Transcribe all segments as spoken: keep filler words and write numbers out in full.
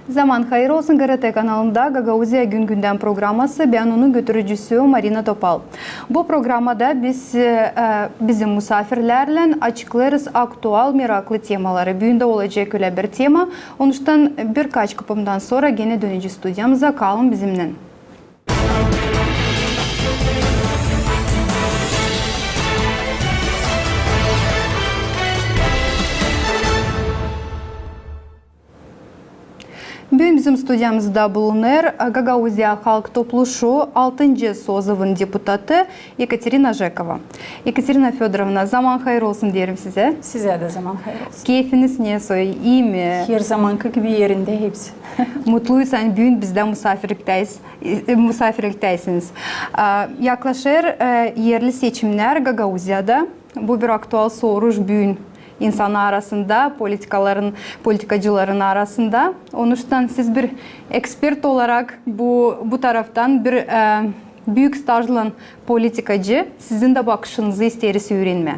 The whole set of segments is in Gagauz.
Zaman hayır olsun. GRT kanalında Gagauziya gün-gündän programması, bän onun götürücüsü Marina Topal. Bu programada biz, e, bizim musaafirlärlän açıklêêrız aktual, meraklı temaları. Büün dä olacek ölä bir tema, onuştan birkaç kıpımdan sora genä dönecez studiyamıza, kalın bizimnän. Büün bizim studiyamızda bulunêr Gagauziya Halk Topluşu altıncı sozıvın deputatı Ekaterina Jekova. Ekaterina Födorovna, zaman hayır olsun deerim sizä. Sizä dä zaman hayır olsun. Keyfiniz nesoy, ii mi? Herzamankı gibi erindä hepsi. Mutluyuz, ani büün bizdä musaafirliktäsiniz. Yaklaşêr erli seçimnär Gagauziyada. Bu bir aktual soruş büün insannar arasında, politikacıların arasında. Onuştan siz bir ekspert olarak bu taraftan bir büük stajlan politikacı, sizin dä bakışınızı isteeriz üürenmää.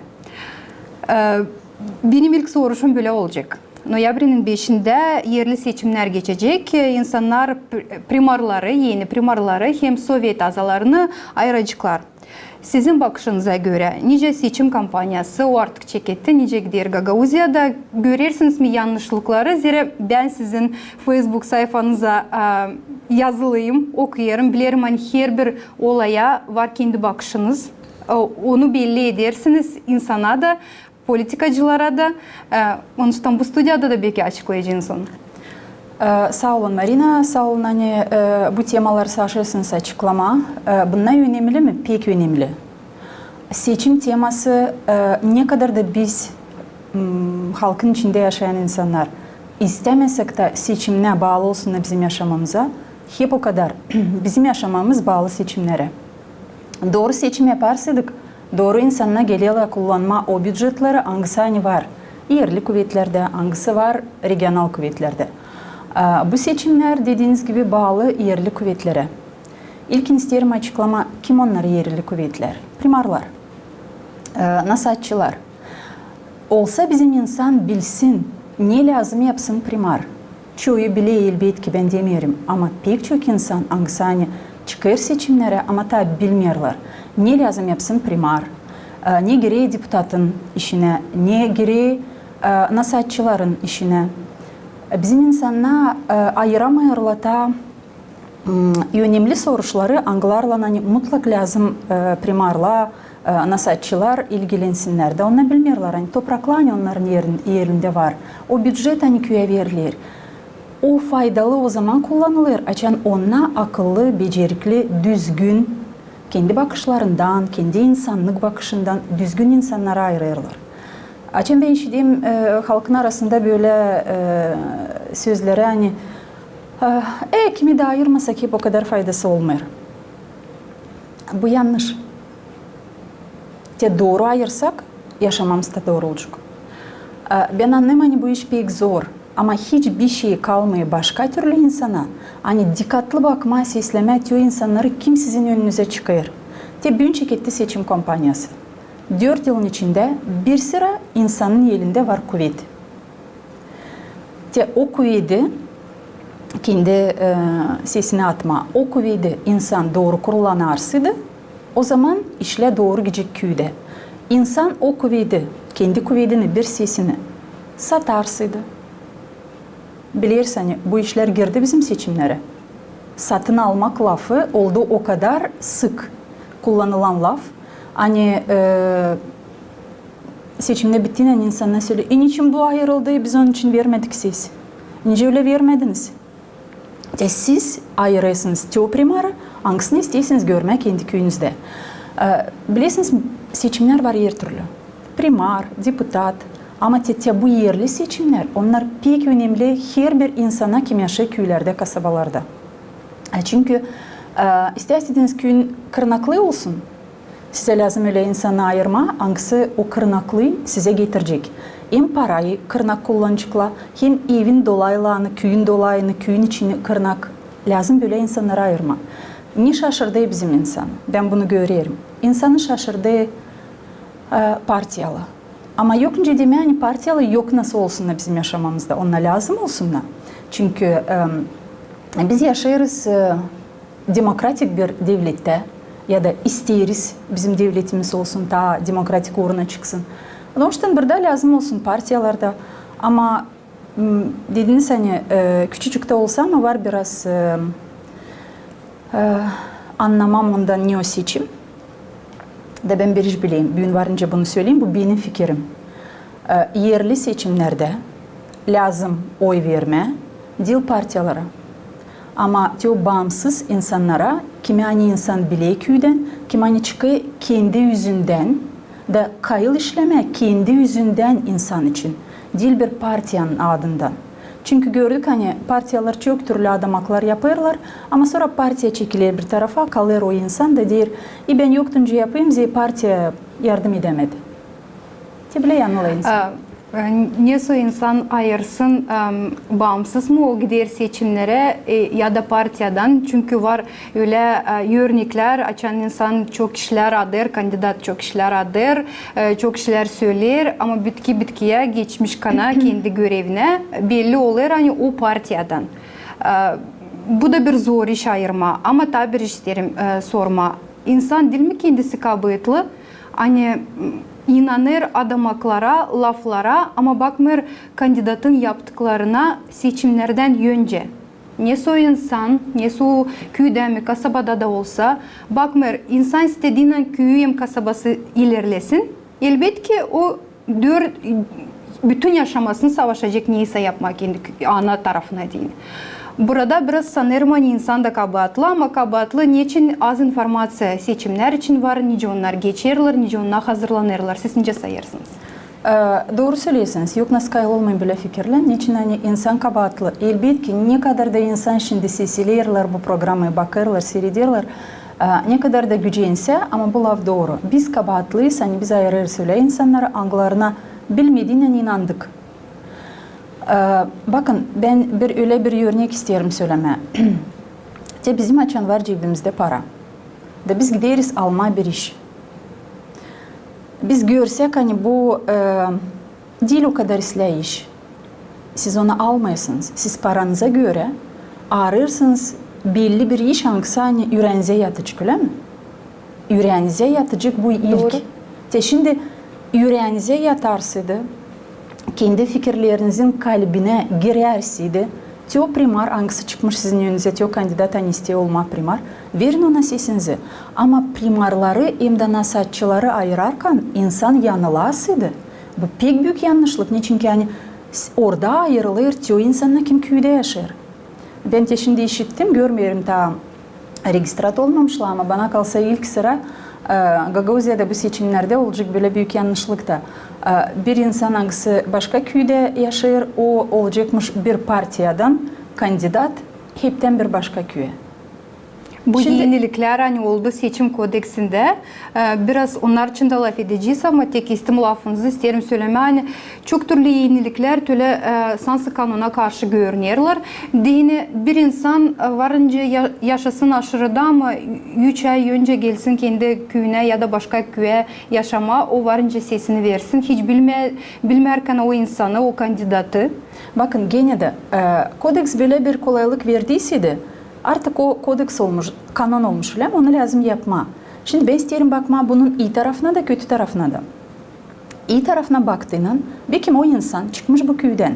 Benim ilk soruşum bölä olacek. Noyabrinin beşindä erli seçimnär geçecek. İnsannar primarları, eni primarları hem sovet azalarını ayıraceklar. Sizin bakışınıza görä, nicä seçim kampaniyası o artık çeketti, nicä gider Gagauziyada, görersiniz mi yannışlıkları? Zerä bän sizin Facebook sayfanıza yazılıyım, okuyêrım, bilerim, ani herbir olaya var kendi bakışınız. Onu belli edersiniz insana da, politikacılara da. Onuştan bu studiyada da beki açıklayacenız onu. Saa olun, Marina, saa olun, ani bu temaları saşêrsınız açıklamaa. Bunnar önemli mi? Pek önemli. Seçim teması, ne kadar da biz, halkın içindä yaşayan insannar, istämesäk tä seçimnär baalı olsunnar bizim yaşamamıza, hep o kadar bizim yaşamamız baalı seçimnerä. Dooru seçim yaparsaydık, dooru insannar gelerlär kullanmaa o bücetleri, angısı ani var erli kuvetlerdä, angısı var regional kuvetlerdä. Bu seçimnär, dediiniz gibi, baalı erli kuvetlerä. İlkin isteerim açıklamaa, kim onnar erli kuvetlär. Primarlar, nasaatçılar. Olsa bizim insan bilsin, ne lääzım yapsın primar. Çoyu biler, elbetki, bän demeerim, ama pek çok insan, angısı ani çıkêr seçimnerä, ama taa bilmeerlär, ne lääzım yapsın primar, ne girär deputatın işinä, ne girär nasaatçıların işinä. Bizim insannar ayıramêêrlar taa önemli soruşları, angılarlan ani mutlak lääzım primarlar, nasaatçılar ilgilensinnär dä. Onnar bilmeerlär, ani topraklar, ani onnarın elindä var, o bücet, ani küüyä veriler, o faydalı o zaman kullanılêr, açan onnar akıllı, becerikli, düzgün, kendi bakışlarından, kendi insannık bakışından düzgün insannarı ayırêrlar. Açan bän işiderim halkın arasında bölä sözleri, ani e, kimi dä ayırmasak, hep o kadar faydası olmêêr. Bu yannış. Te dooru ayırsak, yaşamamız taa dooru olacek. Bän annêêrım, ani bu iş pek zor, ama hiç bir şey kalmêêr başka türlü insana, ani dikkatlı bakmaa, seslemää te o insannarı, kim sizin önünüzä çıkêr. Te büün çeketti seçim kampaniyası. Dört yılın içindä bir sıra insanın elindä var kuvet. Te o kuvedi, kendi sesini atmaa, o kuvedi insan dooru kullanarsaydı, o zaman işlär dooru gidecek küüdä. İnsan o kuvedi, kendi kuvedini, bir sesini satarsaydı. Bilersiniz, ani bu işlär girdi bizim seçimnerä. Satın almak lafı oldu o kadar sık kullanılan laf, ani seçimnär bittiynän insannar söleer: e, niçin bu ayırıldı, biz onun için vermedik ses? Nicä ölä vermediniz? Te siz ayırêrsınız te o primarı, angısını isteersiniz görmää kendi küüyünüzdä. Bilersiniz, seçimnär var hertürlü. Primar, deputat, ama te, te bu erli seçimnär, onnar pek önemli herbir insana, kim yaşêêr küülerdä, kasabalarda. Çünkü isteerseniz küüyün kırnaklı olsun, sizä lääzım ölä insanı ayırmaa, angısı o kırnaklıı sizä getirecek. Hem parayı kırnak kullanaceklar, hem evin dolaylarını, küüyün dolayını, küüyün içini kırnak. Lääzım bölä insannarı ayırmaa. Ne şaşırdı bizim insanı? Bän bunu görerim. İnsanı şaşırdı partiyalı. Ama yok nicä demää, ani partiyalı yok nasıl olsunnar bizim yaşamamızda. Onnar lääzım olsunnar. Çünkü, e, biz yaşêêrız, e, demokratik bir devlettä, ya da isteeriz bizim devletimiz olsun, taa demokratik uuruna çıksın. Onuştan burada lääzım olsun partiyalar da. Ama, m, dediniz, ani, e, küçücük tä olsa, ama var biraz, e, e, annamam ondan, ne o seçim. Da bän bir iş bileyim, büün varınca bunu söleyim, bu benim fikirim. E, erli seçimnerdä lääzım oy vermää diil partiyalara, ama te o baamsız insannara, kimi ani insan biler küüdän, kimi ani çıkêr kendi üzündän, da kayıl işlemää kendi üzündän insan için, diil bir partiyanın adından. Çünkü gördük, ani partiyalar çok türlü adamaklar yapêrlar, ama sora partiya çekiler bir tarafa, kalêr o insan da deer: "E, bän yoktunca yapêrım, zerä partiya yardım edämedi." Te bölä yanılêr insan. E, e, nesoy insan ayırsın, e, baamsız mı o gider seçimnerä, e, ya da partiyadan, çünkü var ölä, e, örneklär, açan insan çok kişilär adêr, kandidat çok kişilär adêr, e, çok kişilär söleer, ama bitki bitkiyä geçmiş kana kendi görevinä, belli olêr, ani o partiyadan. E, bu da bir zor iş ayırmaa. Ama taa bir iş isteerim, e, sormaa. İnsan diil mi kendisi kabaatlı, ani, m, inanêr adamaklara, laflara, ama bakmêêr kandidatın yaptıklarına seçimnerdän öncä? Nesoy insan, nesoy küüdä mi, kasabada da olsa, bakmêêr, insan istediinän küüyü hem kasabası ilerlesin. Elbetki, o dört, bütün yaşamasını savaşacek neysä yapmaa kendi kü-, ana tarafına deyni. Burada biraz sanêrım, ani insan da kabaatlı, ama kabaatlı neçin az informaţiya seçimnär için var, nicä onnar geçerlär, nicä onnar hazırlanêrlar. Siz nicä sayêrsınız? E, dooru söleersiniz. Yok nasıl kayıl olmayım bölä fikirlän. Neçin ani insan kabaatlı? Elbetki, ne kadar da insan şindi sesleerlär bu programayı, bakêrlar, siirederlär, e, ne kadar da gücensä, ama bu laf dooru. Biz kabaatlıyız, ani biz ayırêrız ölä insannarı, angılarına bilmediinän inandık. E, bakın, bän bir, ölä bir örnek isteerim sölemää. Te bizim açan var cebimizdä para. Da biz gideriz almaa bir iş. Biz görsäk, ani bu, e, diil o kadar islää iş. Siz onu almêêrsınız. Siz paranıza görä arêêrsınız belli bir iş, angısı ani üräänizä yatıcık, ölä mi? Üräänizä yatıcık bu ilk. Dooru. Te şindi üräänizä yatarsaydı, kendi fikirlerinizin kalbinä girärseydi, te o primar, angısı çıkmış sizin önünüzä, te o kandidat, ani isteer olmaa primar, verin ona sesinizi. Ama primarları hem dä nasaatçıları ayırarkan insan yanılasaydı, bu pek büük yannışlık. Neçin ki ani s-, orada ayırılêr te o insannar, kim küüdä yaşêêr. Bän te şindi işittim, görmeerim, taa registrat olmamışlar, ama bana kalsa ilk sıra, e, Gagauziyada bu seçimnerdä olacek bölä büük yannışlık da. E, bir insan, angısı başka küüdä yaşêêr, o olacekmış bir partiyadan kandidat heptän bir başka küüyä. Bu şindi eniliklär, ani oldu Seçim kodeksindä, e, biraz onnar için dä lafedecez, ama tek kestim lafınızı isteerim sölemää, ani çok türlü eniliklär tölä, e, sansı kanuna karşı görünerlär. Deyni bir insan, e, varınca ya-, yaşasın aşırıda, ama üç ay öncä gelsin kendi küüyünä ya da başka küüyä yaşamaa, o varınca sesini versin. Hiç bilmä-, bilmärkän o insanı, o kandidatı. Bakın, genä dä, e, kodeks bölä bir kolaylık verdiyseydi, artık o kodeks olmuş, kanon olmuş, ölä mi, onu lääzım yapmaa. Şindi bän isteerim bakmaa bunun ii tarafına da, kötü tarafına da. İi tarafına baktıynan, bekim o insan çıkmış bu küüdän.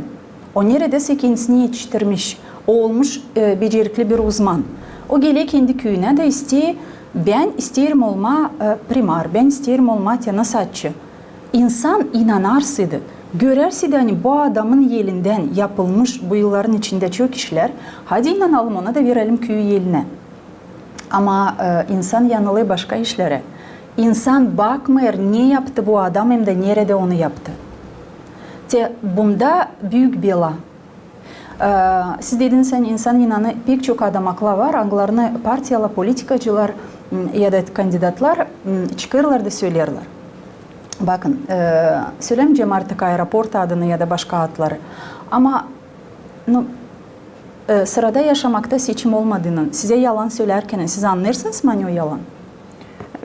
O neredäsä kendisini etiştirmiş, o olmuş, e, becerikli bir uzman. O geler kendi küüyünä da isteer, bän isteerim olmaa, e, primar, bän isteerim olmaa te nasaatçı. İnsan inanarsaydı, görärseydi, ani bu adamın elindän yapılmış bu yılların içindä çok işlär, hadi inanalım ona da verelim küüyü elinä. Ama, e, insan yanılêr başka işlerä. İnsan bakmêêr, ne yaptı bu adam hem dä neredä onu yaptı. Te bunda büük bela. E, siz dediniz, ani insan inanêr, pek çok adamaklar var, angılarını partiyalar, politikacılar, m, ya da kandidatlar, m, çıkêrlar da söleerlär. Bakın, e, sölämeyecäm artık aeroport adını ya da başka adları. Ama, nu, e, sırada yaşamakta seçim olmadığını, sizä yalan sölärkän, siz annêêrsınız mı, ani o yalan?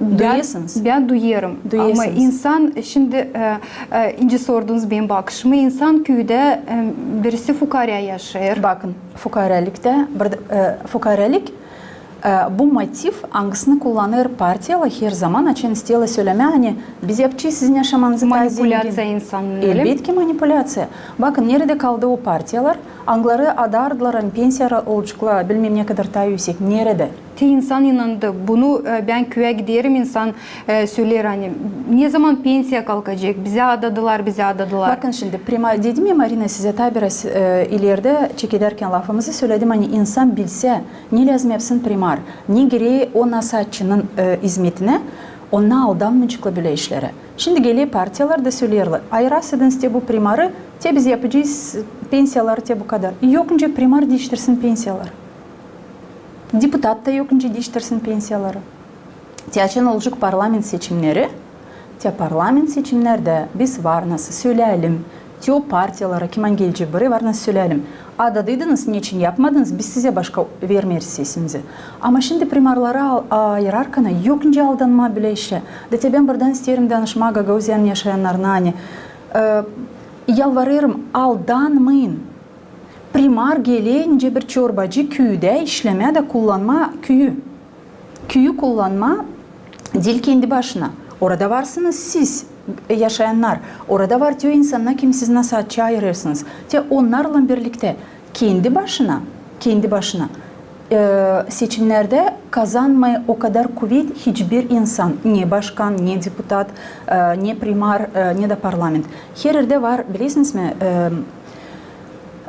Duyêrsınız. Bän duyêrım. Ama insan, şindi, e, e, nicä sordunuz benim bakışımı, insan küüdä, e, birisi fukaarä yaşêêr. Bakın, fukaarälüktä, bir, e, fukaarälük, e, bu motiv, angısını kullanêr partiyalar herzaman, açan isteerlär sölemää, ani biz yapacez sizin yaşamanızı taa zengin. Manipulyaţiya insanın, ölä mi? Elbetki, manipulyaţiya. Bakın, neredä kaldı o partiyalar, angıları adardılar, ani pensiyalar olaceklar bilmäm ne kadar taa üüsek, neredä? Te insan inandı. Bunu, e, bän küüyä giderim, insan, e, söleer, ani, ne zaman pensiya kalkacek? Bizä adadılar, bizä adadılar. Bakın şindi, prima, dedim ya, Marina, sizä taa biraz, e, ilerdä çekedärkän lafımızı söledim, ani insan bilsä, ne lääzım yapsın primar, ne girä o nasaatçının, e, izmetinä, onnar aldanmayaceklar bölä işlerä. Şindi geler partiyalar da söleerlär, ayırasıydınız te bu primarı, te biz yapacez pensiyaları te bu kadar. Yok nicä primar diiştirsin pensiyaları. Deputat ta yok nicä diiştirsin pensiyaları. Te açan olacek parlament seçimneri, te parlament seçimnerdä biz var nasıl sölälim, te o partiyalara, kim ani gelecek burayı, var nasıl sölälim. Adadıydınız, neçin yapmadınız, biz sizä başka vermeeriz sesimizi. Ama şindi primarları al-, ayırarkana yok nicä aldanmaa bölä işä. Da te bän buradan isteerim danışmaa Gagauziyanın yaşayannarına, ani, e, yalvarêrım, aldanmayın. Primar geler nicä bir çorbacı küüdä işlemää da kullanmaa küüyü. Küüyü kullanmaa diil kendi başına. Orada varsınız siz, e, yaşayannar. Orada var te o insannar, kimi siz nasaatçı ayırêrsınız. Te onnarlan birliktä kendi başına, kendi başına, e, seçimnerdä kazanmêêr o kadar kuvet hiçbir insan, ne başkan, ne deputat, e, ne primar, e, ne dä parlament. Her erdä var, bilersiniz mi, e,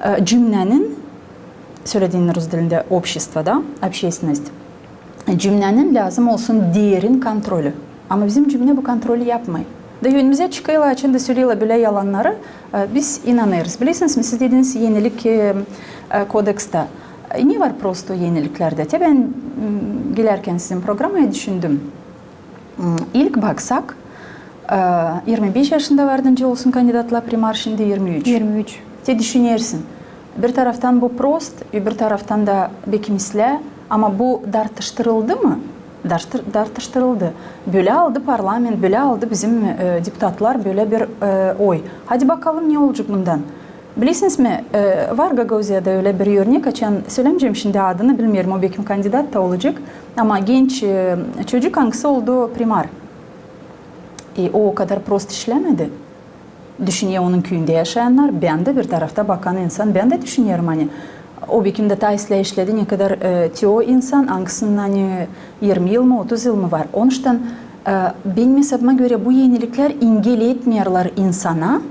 e, cümnänin, sölädin rus dilindä общество, da, общественность, cümnänin lääzım olsun derin kontrolü. Ama bizim cümnä bu kontrolü yapmêêr. Da önümüzä çıkêrlar, açan da söleerlär bölä yalannarı, e, biz inanêrız. Bilersiniz mi, siz dediniz enilik, e, e, kodeksta. E, ne var prosto eniliklerdä? Te bän, m, gelärkän sizin programaya düşündüm. M, ilk baksak, e, irmi beş yaşında vardı nicä olsun kandidatlar primar, şindi irmi üç. İrmi üç. Te düşünersin. Bir taraftan bu prost, öbür taraftan da beki mislää, ama bu dartıştırıldı mı? Dartı-, dartıştırıldı. Bölä aldı parlament, bölä aldı bizim, e, deputatlar bölä bir, e, oy. Hadi bakalım, ne olacek bundan? Bilersiniz mi, e, var Gagauziyada ölä bir örnek, açan sölämeyecäm şindi adını, bilmeerim, o bekim kandidat ta olacek, ama genç, e, çocuk, angısı oldu primar. E, o o kadar prost işlämedi. Düşünä onun küüyündä yaşayannar, bän dä bir tarafta bakan insan, bän dä düşünerim, ani o bekim dä taa islää işledi, ne kadar, e, te o insan, angısının, ani, irmi yıl mı, otuz yıl mı var. Onuştan, e, benim esabıma görä, bu eniliklär engel etmeerlär insana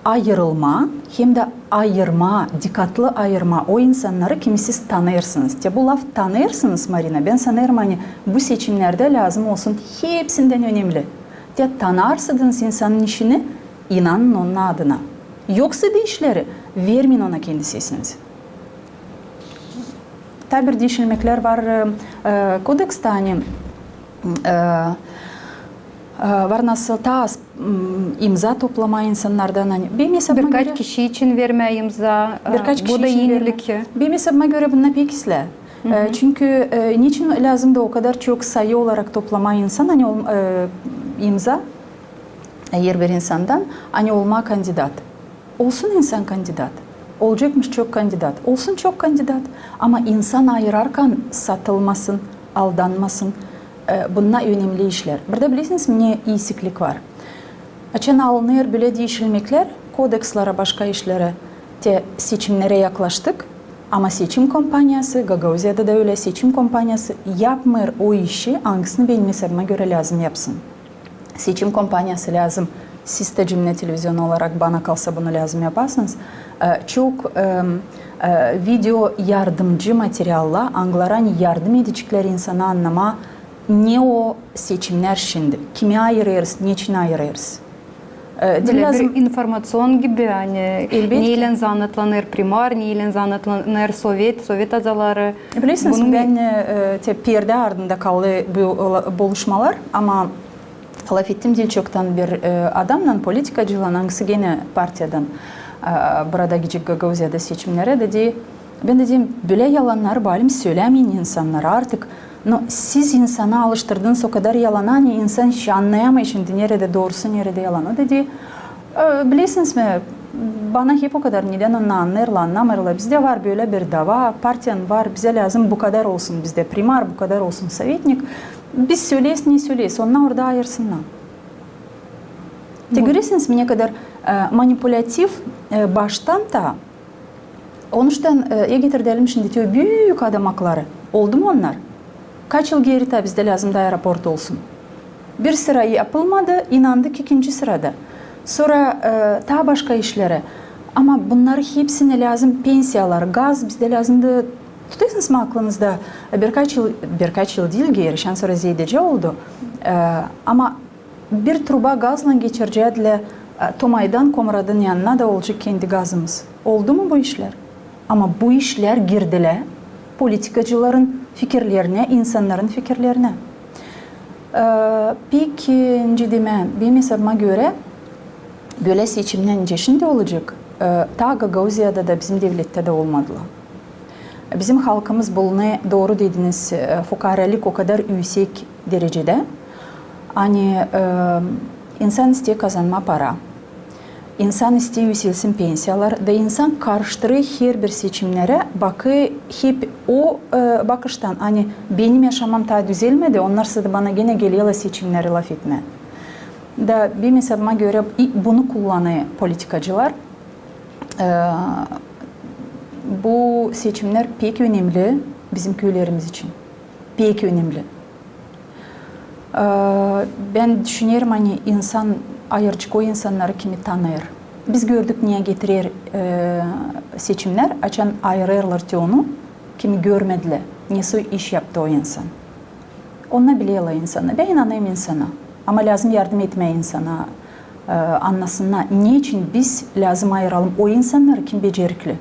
ayırılmaa, hem dä ayırmaa, dikkatlı ayırmaa o insannarı, kimi siz tanıyêrsınız. Te bu laf tanıyêrsınız, Marina, bän sanêrım, ani bu seçimnerdä lääzım olsun hepsindän önemli. Te tanıyêrsınız insanın işini, inanın onun adına. Yoksa diişleri, vermeyin ona kendi sesinizi. Taa bir diişilmeklär var, e, e, kodeksta, ani, e, e, var nasıl taa az, m, imza toplamaa insannardan, ani, benim esabıma görä... Birkaç kişi için vermää imza, e, bu da enilik. Benim esabıma görä bunnar pek islää. E, çünkü, e, neçin lääzımdı o kadar çok sayı olarak toplamaa insan, ani, ol-, e, imza, e, herbir insandan, ani olmaa kandidat? Olsun insan kandidat. Olacekmış çok kandidat. Olsun çok kandidat. Ama insan ayırarkan satılmasın, aldanmasın. E, bunnar önemli işlär. Burada bilersiniz mi, ne iisiklik var? Açan alınêr bölä diişilmeklär kodekslara, başka işlerä, te seçimnerä yaklaştık, ama seçim kompaniyası, Gagauziyada da ölä, seçim kompaniyası yapmêêr o işi, angısını benim esabıma görä lääzım yapsın. Seçim kompaniyası lääzım, siz dä Cümne televizionu olarak, bana kalsa, bunu lääzım yapasınız. E, çok, e, e, video yardımcı materialla, angıları, ani, yardım edeceklär insana annamaa, ne o seçimnär şindi, kimi ayırêrız, neçin ayırêrız. E, bölä bir informaţion gibi, ani, neylän zanaatlanêr primar, neylän zanaatlanêr sovet, sovet azaları. Bilersiniz, bän, e, e, te perdä ardında kaldı bu ola-, buluşmalar, ama lafettim diil çoktan bir, e, adamnan, politikacıylan, angısı genä partiyadan, e, burada gidecek Gagauziyada seçimnerä, dedi, bän dedim, bölä yalannar, baalim, sölämeyin insannara artık, No, siz insanı alıştırdınız o kadar yalana, ani insan hiç annayamêêr şindi, neredä doorusu, neredä yalan. O dedi, e, bilersiniz mi, bana hep o kadar, nedän onnar annêêrlar, annamêêrlar. Bizdä var bölä bir dava, partiyanın var, bizä lääzım bu kadar olsun bizdä primar, bu kadar olsun sovetnik. Biz söleeriz, ne söleeriz, onnar orada ayırsınnar. Te görersiniz mi, ne kadar, e, manipulativ, e, baştan ta. Onuştan, e, e, getirdelim şindi te o büük adam akları. Oldu mu onnar? Kaç yıl geeri ta bizdä lääzımdı aeroport olsun. Bir sıra yapılmadı, inandık ikinci sırada. Sora, e, taa başka işlerä. Ama bunnarı hepsinä lääzım pensiyalar, gaz bizdä lääzımdı, tutasınız mı aklınızda, e, birkaç yıl, birkaç yıl diil geeri, şansora zeedecä oldu. E, ama bir truba gazlan geçirecäydilär, e, Tomaydan Komradın yanına da olacek kendi gazımız. Oldu mu bu işlär? Ama bu işlär girdilär politikacıların fikirlerinä, insannarın fikirlerinä. E, peki, nicä demää, benim esabıma görä, bölä seçimnär nicä şindi olacek, e, taa Gagauziyada da, bizim devlettä dä olmadılar. Bizim halkımız bulunêr, dooru dediniz, e, fukaaralik o kadar üüsek derecedä, ani, e, insan isteer kazanmaa para, insan isteer üüselsin pensiyalar, da insan karıştırêr herbir seçimnerä, bakêr hep o, e, bakıştan, ani benim yaşamam taa düzelmedi, onnarsa da bana genä geleerlär seçimnerä lafetmää. Da benim esabıma görä, i-, bunu kullanêr politikacılar. E, bu seçimnär pek önemli bizim küülerimiz için. Pek önemli. E, bän düşünerim, ani insan ayıracek o insannarı, kimi tanıyêr. Biz gördük, ne getirer, e, seçimnär, açan ayırêrlar te onu, kimi görmedilär, nesoy iş yaptı o insan. Onnar bilerlär insanı. Bän inanêrım insana. Ama lääzım yardım etmää insana, e, annasınnar, neçin biz lääzım ayıralım o insannarı, kim becerikli.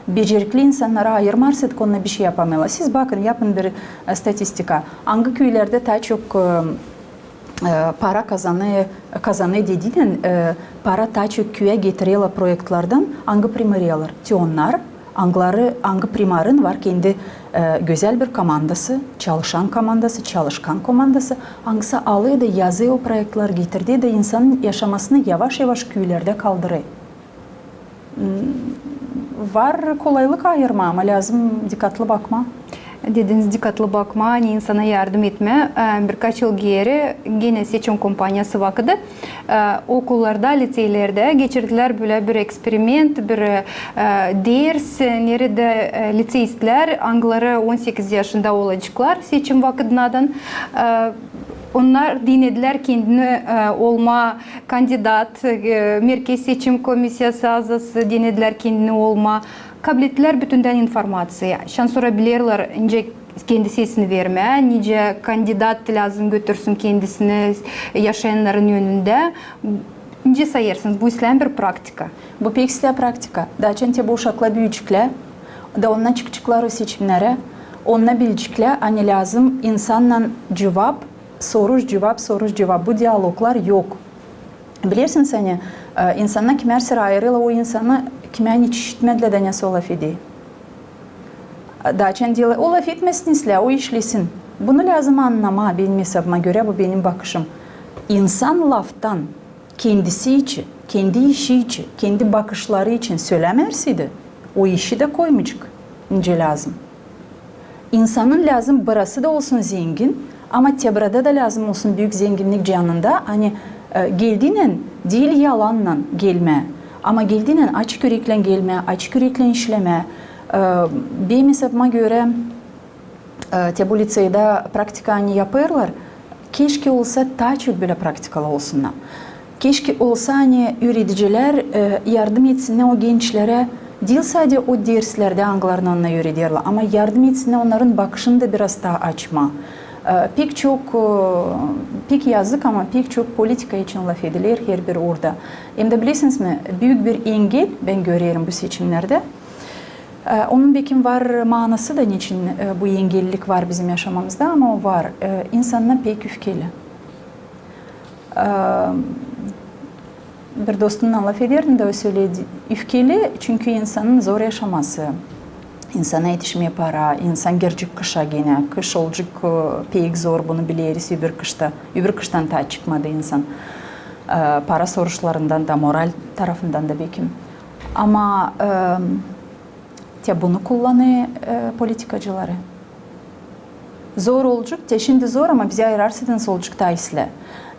Becerikli insannarı ayırmarsaydık, onnar bişey yapamêêrlar. Siz bakın, yapın bir, e, statistika. Angı küülerdä taa çok, e, e, para kazanêr, kazanêr dediynän, e, para taa çok küüyä getirerlär proektlardan, angı primarlar. Te onnar, angıları, angı primarın var kendi, e, gözäl bir komandası, çalışan komandası, çalışkan komandası, angısı alêr da yazêr o proektları, getirer da insanın yaşamasını yavaş-yavaş küülerdä kaldırêr. M, var kolaylık ayırmaa, ama lääzım dikkatlı bakmaa. Dediniz, dikkatlı bakmaa, ani insana yardım etmää. E, birkaç yıl geeri genä seçim kampaniyası vakıdı, e, okullarda, liţeylerdä geçirdilär bölä bir eksperiment, bir, e, ders, neredä, e, liţeistlär, angıları on sekiz yaşında olaceklar seçim vakıdınadan, e, onnar denedilär kendini, e, olmaa kandidat, e, Merkez seçim komissiyası azası, denedilär kendini olmaa. Kablettilär bütündän informaţiyayı. Şansora bilerlär, nicä kendi sesini vermää, nicä kandidat lääzım götürsün kendisini yaşayannarın önündä. Nicä sayêrsınız, bu islää bir praktika? Bu pek islää praktika. Da açan te bu uşaklar büüyeceklär, da onnar çıkaceklar o seçimnerä, onnar bileceklär, ani lääzım insannan cuvap, soruş-cuvap, soruş-cuvap. Bu dialoglar yok. Bilersiniz, ani, e, insannar kimär sıra ayırêrlar o insanı, kimär hiç işitmedilär da nesoy lafeder. Da açan deerlär, o lafetmesin islää, o işlesin. Bunu lääzım annamaa, benim esabıma görä, bu benim bakışım. İnsan laftan kendisi için, kendi işi için, kendi bakışları için sölämärseydi, o işi dä koymayacek nicä lääzım. İnsanın lääzım bırası da olsun zengin, ama te burada da lääzım olsun büük zenginnik canında, ani, e, geldiynän diil yalannan gelmää, ama geldiynän açık üreklän gelmää, açık üreklän işlemää. E, benim esabıma görä, e, te bu liţeyda praktika ani yapêrlar, keşke olsa taa çok bölä praktikalar olsunnar. Keşke olsa, ani üüredicilär, e, yardım etsinnär o gençlerä, diil sade o derslerdä, angılarını onnar üürederlär, ama yardım etsinnär onnarın bakışını da biraz taa açmaa. E, pek çok, e, pek yazık, ama pek çok politika için lafediler herbir uurda. Hem dä bilersiniz mi, büük bir engel bän görerim bu seçimnerdä. E, onun bekim var maanası da, neçin, e, bu engellilik var bizim yaşamamızda, ama o var. E, insannar pek üfkeli. E, bir dostumnan lafederdim da, o söledi, üfkeli, çünkü insanın zor yaşaması. insana etişmää para, insan girecek kışa genä. Kış olacek, e, pek zor, bunu bileriz, öbür kışta. Öbür kıştan taa çıkmadı insan. E, para soruşlarından da, moral tarafından da bekim. Ama, e, te bunu kullanêr, e, politikacıları. Zor olacek, te şindi zor, ama bizä ayırarsaydınız, olacek taa islää.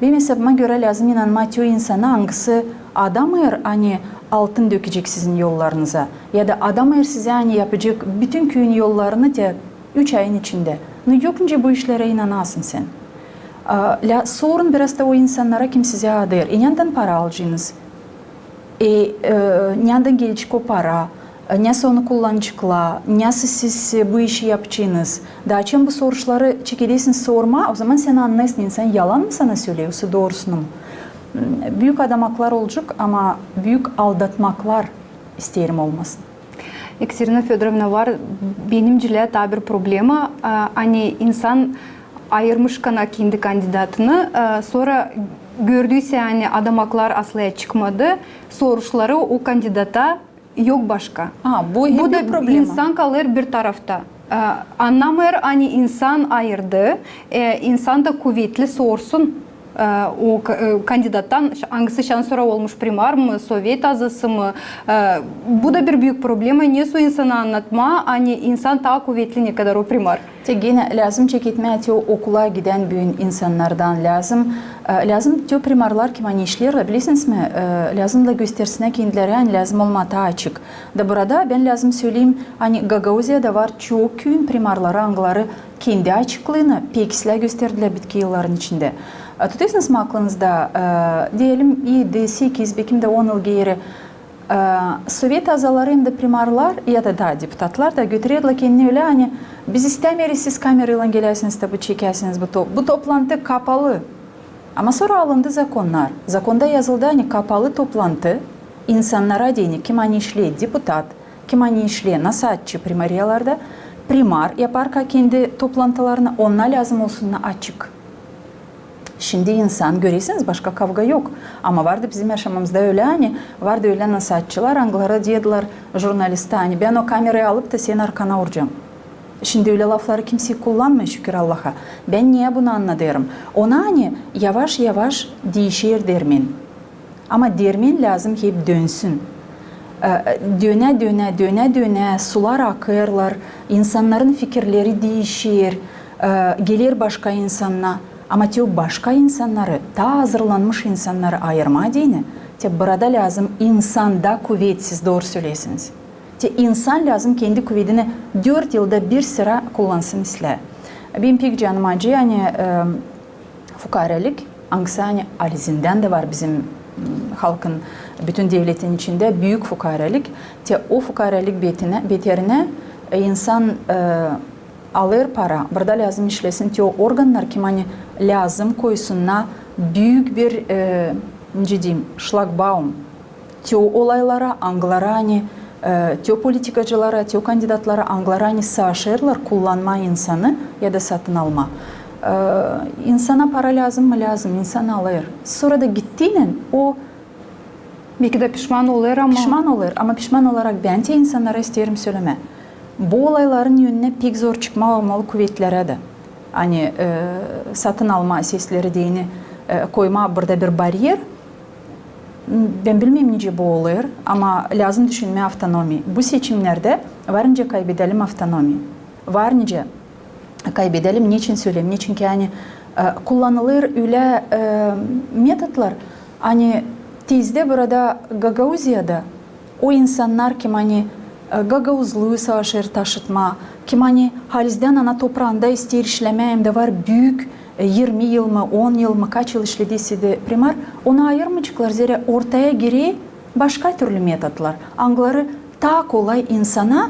Benim esabıma görä, lääzım inanmaa te o insana, angısı adamêr, ani altın dökecek sizin yollarınıza, ya da adamêr sizä, ani yapacek bütün küüyün yollarını te üç ayın içindä. Nu, yok nicä bu işlerä inanasın sän. A, lä-, sorun biraz da o insannara, kim sizä adêr. E, nändan para alacenız? E, e, nändan gelecek o para? E, nasıl onu kullanaceklar? Nasıl siz, e, bu işi yapacenız? Taa açan bu soruşları çekedäsiniz sormaa, o zaman sän annêêrsın, insan yalan mı sana söleer, yoksa doorusunu mu? M, büük adamaklar olacek, ama büük aldatmaklar isteerim olmasın. Ekaterina Födorovna, var benimcilä taa bir problema, e, ani insan ayırmış kana kendi kandidatını, e, sora gördüysä, ani adamaklar aslında çıkmadı, soruşları o kandidata yok başka. A, bu hep da bir problema. İnsan kalêr bir tarafta. E, annamêêr, ani insan ayırdı, e, insan da kuvetli sorsun, e, o ka-, e, kandidattan, ş-, angısı şansora olmuş, primar mı, sovet azası mı, e, bu da bir büük problema. Nesoy insana annatmaa, ani insan taa kuvetli, nekadar o primar. Te genä lääzım çeketmää te o okula gidän büün insannardan, lääzım, e, lääzım te o primarlar, kim ani işleerlär, bilersiniz mi, e, lääzım da göstersinnär kendileri, ani lääzım olmaa taa açık. Da burada bän lääzım söleyim, ani Gagauziyada var çok küüyün primarları, angıları kendi açıklığını pek islää gösterdilär bitki yılların içindä. E, tutêrsınız mı aklınızda, e, deyelim, edi, sekiz, bekim dä on yıl geeri, e, sovet azaları hem dä primarlar ya da taa deputatlar da götürerdilär kendini ölä, ani biz istämeeriz, siz kameraylan geläsiniz da bu çekäsiniz bu to-, bu toplantı kapalı. Ama sora alındı zakonnar. Zakonda yazıldı, ani kapalı toplantı insannara deyni, kim ani işleer deputat, kim ani işleer nasaatçı primariyalarda, primar yaparka kendi toplantılarını, onnar lääzım olsunnar açık. Şindi insan, görersiniz, başka kavga yok. Ama vardı bizim yaşamamızda ölä, ani vardı ölä nasaatçılar, angıları deyärdilär jurnalista, ani bän o kamerayı alıp da senin arkana uracam. Şindi ölä lafları kimsey kullanmêêr, şükür Allaha. Bän neyä bunu annadêrım? Ona, ani yavaş-yavaş diişer dermen. Ama dermen lääzım hep dönsün. E, dönä, dönä, dönä, dönä, sular akêrlar, insannarın fikirleri diişer, e, geler başka insannar. Ama te o başka insannarı, taa hazırlanmış insannarı ayırmaa deyni, te burada lääzım insanda kuvet, siz dooru söleersiniz. Te insan lääzım kendi kuvedini dört yılda bir sıra kullansın islää. Benim pek canım acıyêr, ani, e, fukaaralik, angısı ani halizdän dä var bizim, m, halkın, bütün devletin içindä büük fukaaralik. Te o fukaaralik betinä, beterinä, e, insan, e, alêr para, burada lääzım işlesin te o organnar, kim ani lääzım koysunnar büük bir, e, nicä deyim, şlagbaum. Te o olaylara, angıları ani, e, te o politikacılara, te o kandidatlara, angıları ani savaşêrlar kullanmaa insanı ya da satın almaa. E, insana para lääzım mı? Lääzım, insan alêr. Sora da gittiynän o Belki dä pişman olêr, ama pişman olêr, ama pişman olarak bän te insannara isteerim sölemää. Bu olayların önünä pek zor çıkmaa olmalı kuvetlerä dä. Ani, e, satın almaa sesleri deyni, e, koymaa burada bir bariyer. Bän bilmeerim, nicä bu olêr, ama lääzım düşünmää avtonomiya. Bu seçimnerdä var nicä kaybedelim avtonomiya. Var nicä kaybedelim, neçin söleerim, neçinki ani, e, kullanılêr ölä, e, metodlar, ani tezdä burada Gagauziyada o insannar, kim ani, e, gagauzluu savaşêr taşıtmaa, kim ani halizdän ana topraanda isteer işlemää, hem dä var büük, e, irmi yıl mı, on yıl mı, kaç yıl işlediyse dä primar, onu ayırmayaceklar, zerä ortaya girer başka türlü metodlar, angıları taa kolay insana,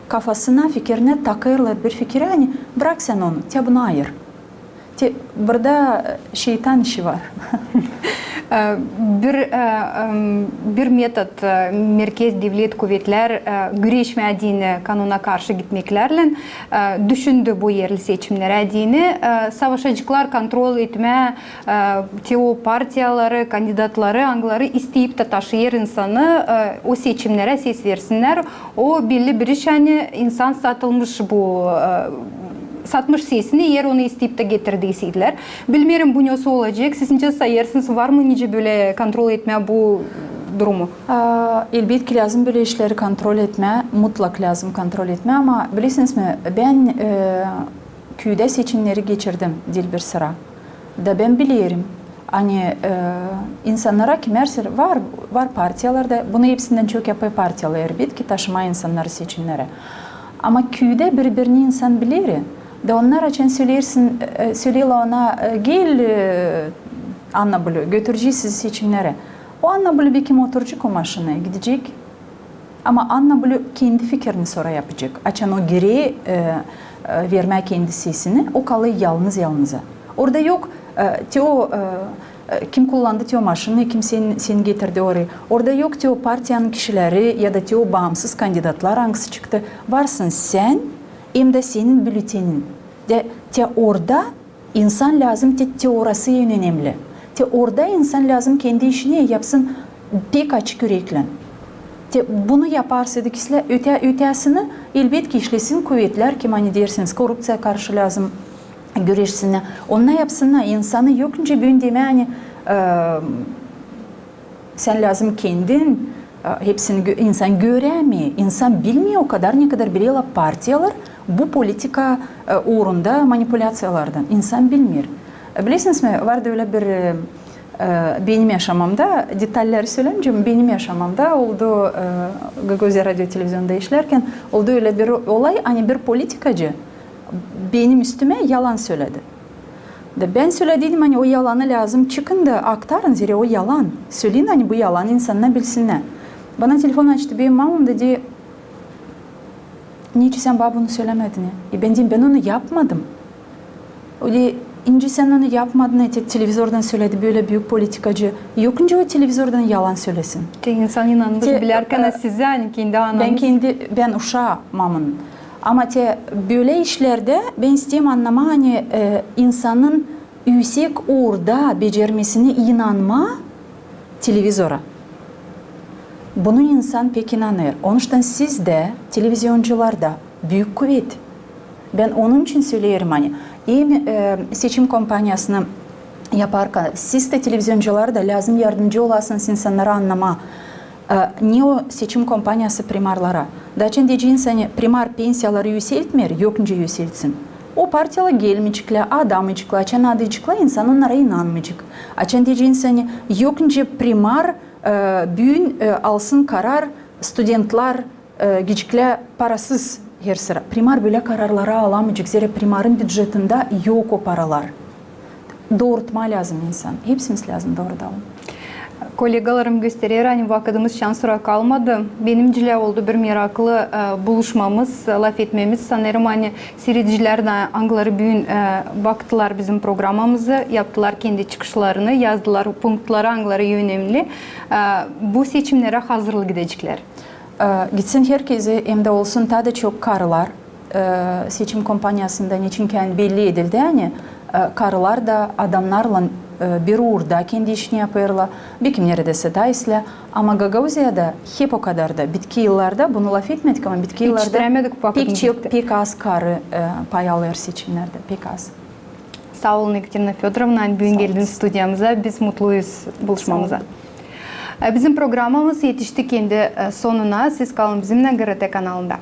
kafasına, fikirinä takêrlar bir fikiri, ani brak sän onu, te bunu ayır. Te, burada, e, şeytan işi var. E, bir, e, em, bir metod, e, merkez devlet kuvetler, e, güreşmää deyni kanuna karşı gitmeklärlän, e, düşündü bu erli seçimnerä deyni, e, savaşaceklar kontrol etmää, e, te o partiyaları, kandidatları, angıları isteyip tä taşıyêr insanı, e, o seçimnerä ses versinnär. O belli bir iş, ani insan satılmış bu, e, satmış sesini, eer onu isteyip tä getirdi iseydilär. Bilmeerim, bu nesoy olacek. Siz nicä sayêrsınız, var mı nicä bölä kontrol etmää bu durumu? A, elbetki, lääzım bölä işleri kontrol etmää, mutlak lääzım kontrol etmää, ama bilersiniz mi, bän, e, küüdä seçimneri geçirdim diil bir sıra. Da bän bilerim, ani, e, insannara kimär sıra var, var partiyalarda, bunu hepsindän çok yapêr partiyalar, elbetki, taşımaa insannarı seçimnerä. Ama küüdä biri-birini insan biler, da onnar açan söleersin, e, söleerlär ona, e, gel, e, Anna Blü, götürecez sizi seçimnerä. O Anna Blü bekim oturacek o maşinaya, gidecek. Ama Anna Blü kendi fikirini sora yapacek. Açan o girä, e, e, vermää kendi sesini, o kalêr yalnız-yalnıza. Orada yok, e, te o, e, e, kim kullandı te o maşinayı, kim seni, seni getirdi oraya. Orada yok te o partiyanın kişileri ya da te o baansız kandidatlar, angısı çıktı. Varsın sän, hem dä senin bülletenin. Te, te orada insan lääzım te, te orası en önemli. Te orada insan lääzım kendi işini yapsın pek açık üreklän. Te bunu yaparsa da kislä ötä-, ötesini, elbetki, işlesin kuvetlär, kim, ani deersiniz, korrupţiyaya karşı lääzım güreşsinnär. Onnar yapsınnar, insanı yok nicä büün demää, ani, e, sän lääzım kendin, e, hepsini gö-, insan görämeer, insan bilmeer o kadar, ne kadar bilerlär partiyalar bu politika, e, uurunda manipulâţiyalardan. İnsan bilmeer. E, bilersiniz mi, vardı ölä bir, e, e, benim yaşamamda, detalleri sölemeyecäm, benim yaşamamda oldu, e, Gagauziya radio televizionunda işlärkän oldu ölä bir olay, ani bir politikacı benim üstümä yalan söledi. Da bän sölediydim, ani o yalanı lääzım çıkın da aktarın, zerä o yalan. Söleyin, ani bu yalan, insannar bilsinnär. Bana telefon açtı benim mamam da deer, neçin sän bana bunu sölemedin? E, bän deerim, bän onu yapmadım. O deer, nicä sän onu yapmadın, e, te televizordan söledi bölä büük politikacı. Yok nicä o televizordan yalan sölesin. Te insan inanmış, te, bilärkän, e, sizä, ani kendi ananız. Bän kendi, bän uşaa mamanın. Ama te bölä işlerdä bän isteerim annamaa, ani, e, insanın üüsek uurda becermesini inanmaa televizora. Bunu insan pek inanêr. Onuştan siz dä, televizioncular da, büük kuvet. Bän onun için söleerim, ani hem, e, seçim kampaniyasını yaparkan, siz dä, televizioncular da, lääzım yardımcı olasınız insannara annamaa, e, ne o seçim kampaniyası primarlara. Da açan deyeceniz, ani primar pensiyaları üüseltmeer, yok nicä üüseltsin. O partiyalar gelmeyeceklär, adamayceklär, açan adayceklär, insan onnara inanmayacek. Açan deyeceniz, ani yok nicä primar, e, büün, e, alsın karar, studentlär, e, gideceklär parasız her sıra. Primar bölä kararları alamayacek, zerä primarın bücetindä yok o paralar. Doorutmaa lääzım insan. Hepsimiz lääzım doorudalım. Kolegalarım gösterer, ani vakıdımız şansora kalmadı. Benimcä oldu bir meraklı, e, buluşmamız, lafetmemiz. Sanêrım, ani siiredicilär dä, angıları büün, e, baktılar bizim programamızı, yaptılar kendi çıkışlarını, yazdılar punktları, angıları önemli, e, bu seçimnerä hazırlık gideceklär. E, gitsin herkezi, hem dä olsun taa da çok karılar, e, seçim kampaniyasında, neçin ki belli edildi, ani, e, karılar da adamnarlan, e, bir uurda kendi işini yapêrlar, bir kimleri dä taa islää. Ama Gagauziyada hep o kadar da, bitki yıllarda, bunu lafetmedik, ama bitki yıllarda pek çok, pek az karı, e, pay alêr seçimnerdä, pek az. Saa olun, Ekaterina Födorovna, büün geldiniz studiyamıza. Biz mutluyuz buluşmamıza. E, bizim programamız etişti kendi, e, sonuna. Siz kalın bizimnän GRT kanalında.